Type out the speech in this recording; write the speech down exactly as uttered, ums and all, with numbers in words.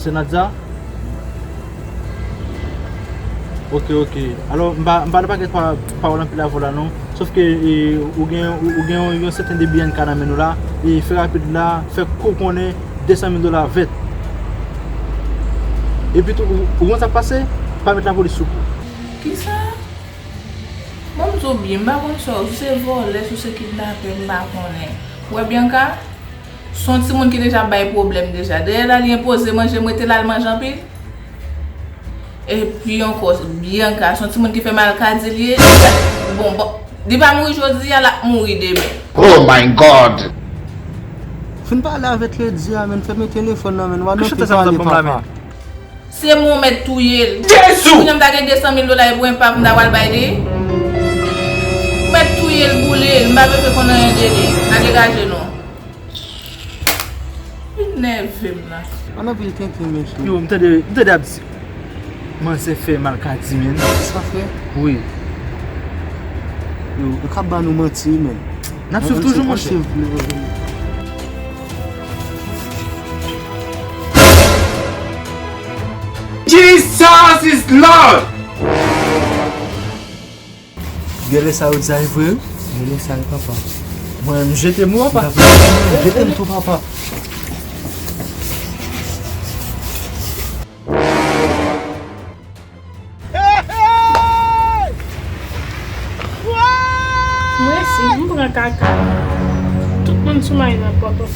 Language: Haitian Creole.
Se Nadia? Ok, ok. Alò, m pa, m pa nan pakèt pa, pawòl anpil avè w la non. Sòf ke e, ou gen, ou, ou gen yon, yon sèten de B N K nan men nou la. E fè rapid la, fè kou konnen de san mil dola vèt. Epi tou, ou, ou konn sa k pase? Pa met lapolis sou kou. Kisa? Bon, m di w byen, m pa konn sa w, si w se vòlè, si w se kidnapè, m pa konnen. Ou wè Bianca? Se yon timoun ki deja bay pwoblèm deja. Dèyè la, li enpoze manje, m rete la, l manje anpil. Epi ankò, Bianca, se yon timoun ki fè malkadi li ye. Bon, bon, li pa mouri jodi a, l ap mouri demen. Oh my God! Fin pale avèk Lady a, men fèmen telefòn nan, men w a nan pale, papa. Se mwen w mèt touye l. Jezi! Kounye a m ta gen de san mil dola epi w enpav, m ta pral bay li. W mèt touye l, boule l, m pa bezwen konn anyen de li. Nan degaje nou. Vin nève m la. An anpil tenten, mesye. Yo, m tande, m tande ap di manzè fè malkadi, men. Sa fè? Wi. Yo, yo ka ba nou manti, men. N ap swiv toujou, monchè. Jesus is Lord! Genlè sa yo di a e vre wi. Genlè sa wi, papa. Mwen menm jete m wi, papa. Jete m tou, papa. Mwen si m pran kaka, tout moun sou may nan pòt ou.